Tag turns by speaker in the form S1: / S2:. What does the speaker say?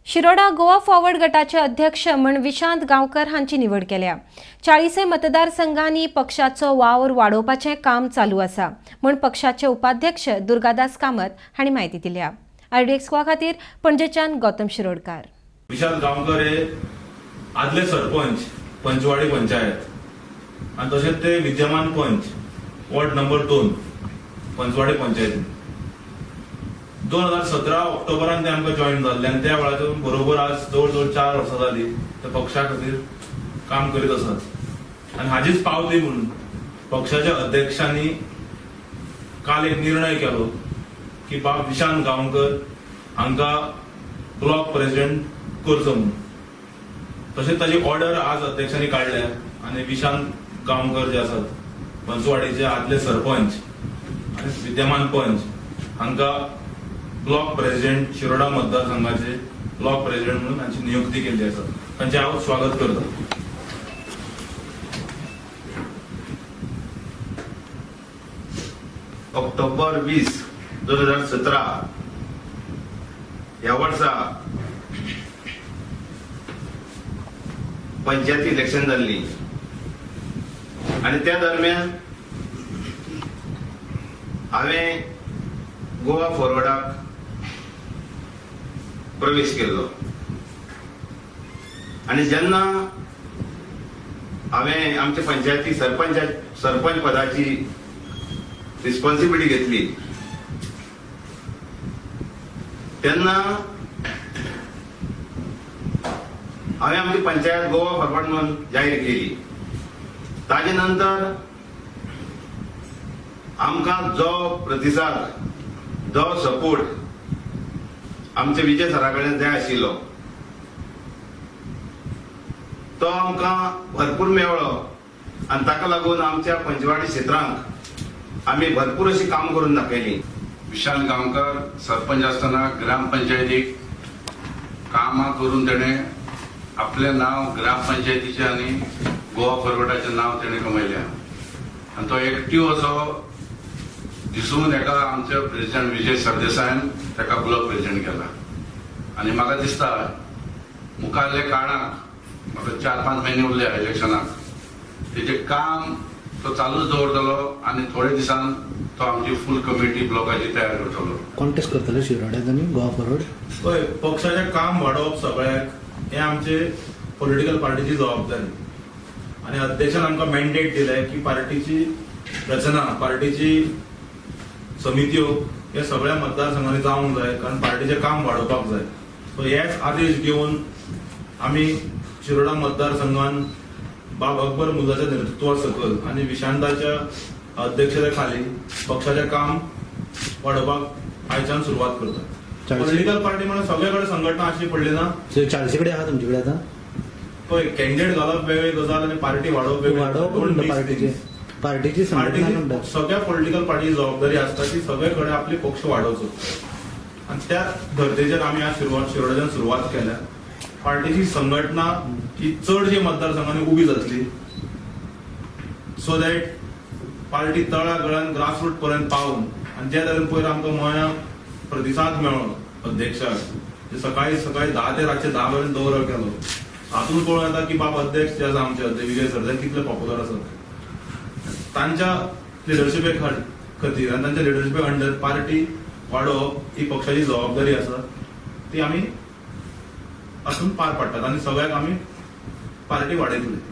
S1: Shiroda Goa forward गटाचे अध्यक्ष म्हण विशांत गांवकर हांची निवड केल्या. 40 मतदारसंघांनी पक्षाचो वावर वाडोवपाचें काम चालू आसा म्हूण पक्षाचे उपाध्यक्ष दुर्गादास कामत हांणी म्हायती दिल्या. आरडीएक्स गोवा खातीर पणजेच्यान गौतम शिरोडकार.
S2: विशाल गांवकर हे आदले सरपंच पंचवाडी पंचायत आनी तशेंच ते विद्यमान पंच वॉर्ड नंबर 2 पंचवाडी पंचायतीन. 2017 ऑक्टोबरान ते आमकां जॉईन जाल्ले आनी त्या वेळार बरोबर आज जवळ जवळ 4 वर्सां जाली ते पक्षा खातीर काम करीत आसात. आनी हाजीच पावती म्हणून पक्षाच्या अध्यक्षांनी काल एक निर्णय केलो की बाब विशांत गांवकर हांकां ब्लॉक प्रेसिडेंट करचो म्हणून. तशेंच ताची ऑर्डर आज अध्यक्षांनी काडल्या आनी विशांत गांवकर जे आसात पंचवाडीचे आदले सरपंच आनी विद्यमान पंच हांकां ब्लॉक प्रेसिडेंट शिरोडा मतदारसंघाचे ब्लॉक प्रेसिडेंट म्हणून तांची नियुक्ती केल्ली आसा. तांचें हांव स्वागत करता.
S3: ऑक्टोबर 20, 2017 ह्या वर्सा पंचायत इलेक्शन जाल्ली आनी त्या दरम्यान हांवें गोवा फॉरवर्डाक प्रवेश केल्लो आनी जेन्ना हांवें आमच्या पंचायती सरपंच पदाची रिस्पॉन्सिबिलिटी घेतली तेन्ना हांवें आमची पंचायत गोवा फॉरवर्ड म्हणून जाहीर केली. ताजे नंतर आमकां जो प्रतिसाद, जो सपोर्ट आमच्या विजय सरा कडेन जाय आशिल्लो तो आमकां भरपूर मेळ्ळो आनी ताका लागून आमच्या पंचवाडी क्षेत्रांत आमी भरपूर अशी काम करून दाखयली.
S4: विशाल गांवकर सरपंच आसतना ग्रामपंचायतीक कामां करून तेणें आपलें नांव ग्रामपंचायतीचें आनी गोवा फॉरवर्डाचें नांव तेणें कमयलें आनी तो एक्टीव असो दिसून एका आमच्या प्रेसिडेंट विजय सरदेसायान ताका ब्लॉक प्रेसिडेंट केला. आनी म्हाका दिसता मुखारल्या काळाक म्हाका 4-5 म्हयने उरले इलेक्शनाक, तेजें काम तो चालूच दवरतलो आनी थोडे दिसान तो आमची फूल कमिटी ब्लॉकाची तयार करतलो.
S5: कॉन्टेस्ट करतले शिरोड्यात आनी गोवा फॉरवर्ड.
S2: पळय, पक्षाचें काम वाडोवप सगळ्याक हें आमचे पॉलिटिकल पार्टीची जबाबदारी आनी अध्यक्षान आमकां मॅन्डेट दिलें की पार्टीची रचना, पार्टीची समित्यो हे सगळ्या मतदारसंघांनी जावंक जाय, कारण पार्टीचें काम वाडोवपाक जाय. सो हेच आदेश घेवन आमी शिरोडा मतदारसंघान बाब अकबर मुल्लाच्या नेतृत्वा सकयल आनी विशांताच्या अध्यक्षते खाली पक्षाचें काम वाडोवपाक आयच्यान सुरवात करतात. पॉलिटिकल पार्टी म्हणून सगळे कडेन संघटना अशी पडली ना.
S5: 400 कडेन आहा तुमचे कडेन आतां?
S2: पळय, कॅन्डिडेट घालप वेगळी गजाल आनी पार्टी वाडोवप वेगळी.
S5: पार्टीची
S2: पार्टीची सगळ्या पॉलिटिकल पार्टीची जबाबदारी आसता की सगळे कडेन आपली पक्ष वाडोवचो आनी त्या धर्तेचेर आमी आज शिरोड्याच्यान सुरवात केल्या. पार्टीची संघटना ही चडशे मतदारसंघांनी उबी जातली सो that party तळागळान ग्रासरूट पर्यंत पावून आनी ज्या तरेन पयर आमकां मोया प्रतिसाद मेळ्ळो अध्यक्षाक, सकाळी सकाळी 10 ते रातचे 10 पर्यंत दौरो केलो, हातून कळून येता की बाब अध्यक्ष जे आसा आमचे अध्यक्ष विजय सरदेसाय कितले पॉप्युलर आसात. तांच्या लिडरशिपे खातीर आनी तांच्या लिडरशिपे अंडर पार्टी वाडोवप ही पक्षाची जबाबदारी आसा, ती आमी आसून पार पाडटात आनी सगळ्याक आमी पार्टी वाडयतले.